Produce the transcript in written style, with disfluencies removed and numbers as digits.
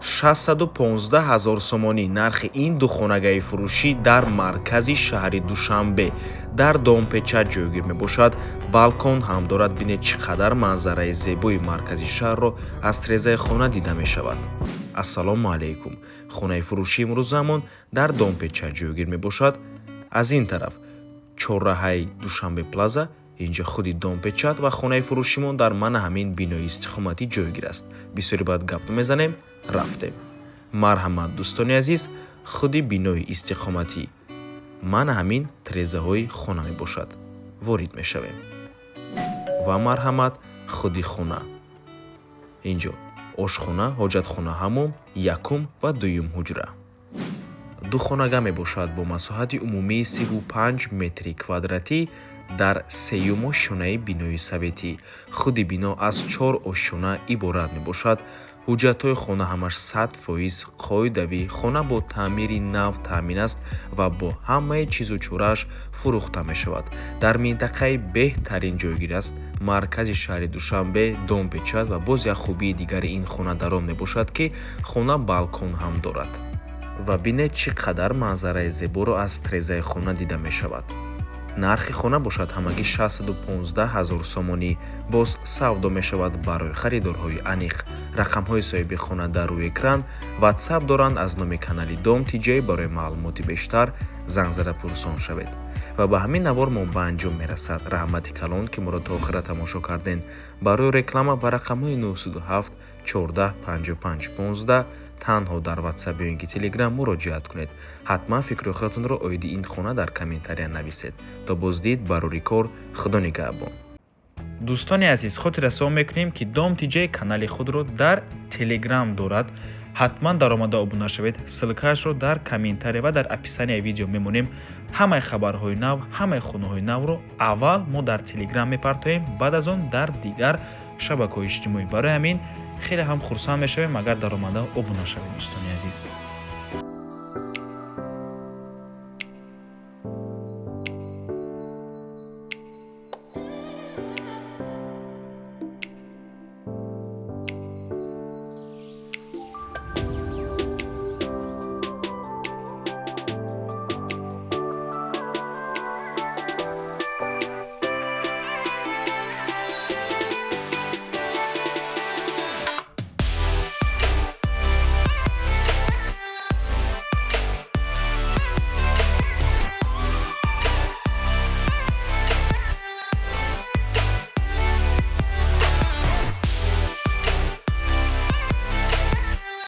615 ҳазор сомонӣ нархи ин духонагаи фурӯшӣ дар маркази шаҳри Душанбе, дар Домпеча ҷойгир мебошад. Балкон ҳам дорад. Бинед, чӣ қадар манзараи зебои маркази шаҳрро аз трезаи хона дида мешавад. Ассалому алайкум! Хонаи фурӯшии имрӯзамон дар Домпеча ҷойгир мебошад. Аз ин тараф чорраҳаи Душанбе Плаза, инҷа худи Домпечат ва хонаи фурӯшимон дар мана ҳамин бинои истиқоматӣ ҷойгир аст. Бисёре баъд гап мезанем, рафтем. Марҳамат, дӯстони азиз, худи бинои истиқоматӣ, мана ҳамин трезаҳои хона мебошад. Ворид мешавем ва марҳамат, худи хона. Инҷо ошхона, ҳоҷатхона, ҳаммом, якум ва дуюм ҳуҷра. Ду хонага мебошад бо масоҳати умумии 35 метри квадратӣ дар сеюм ошёнаи бинои советӣ. Худи бино аз чор ошёна иборат мебошад. Ҳуҷҷатҳои хона ҳамаш 100% қоидавӣ. Хона бо таъмири нав таъмин аст ва бо ҳамаи чизу чорааш фурӯхта мешавад. Дар минтақаи беҳтарин ҷойгир аст, маркази шаҳри Душанбе, Домпечат. Ва боз як хубии дигари ин хона дар он мебошад, ки хона балкон ҳам дорад. Ва бинед, чӣ қадар манзараи зеборо аз трезаи хона дида мешавад. Нархи хона бошад ҳамагӣ 615 ҳазор сомонӣ, боз савдо мешавад. Барои харидорҳои аниқ рақамҳои соҳиби хона дар рӯи экран, Ватсап доранд. Аз номи канали Дом Тиҷай барои маълумоти бештар занг зада пурсон шавед. Ва ба ҳамин навор мо ба анҷом мерасад. Раҳмати калон, ки моро то охира тамошо карден. Барои реклама ба рақамҳои 907 14 55 15 танҳо дар Ватсап ё ин ки Телеграм муроҷиат кунед. Ҳатман фикру хиёлатонро оиди ин хона дар комментария нависед. То боздид, барори кор, Худо нигаҳбон. Дӯстони азиз, хотиррасон мекунем, ки Дом Тиҷай канали худро дар Телеграм дорад. Ҳатман даромада обуна шавед. Ссылкаашро дар комментария ва дар описанияи видео мемонем. Ҳамаи хабарҳои нав, ҳамаи хонаҳои навро аввал мо дар Телеграм мепартоем, баъд аз он дар дигар шабакаҳои иҷтимоӣ. Барои ҳамин хеле ҳам хурсанд мешавем, агар даромада обуна шавед, дӯстони азиз.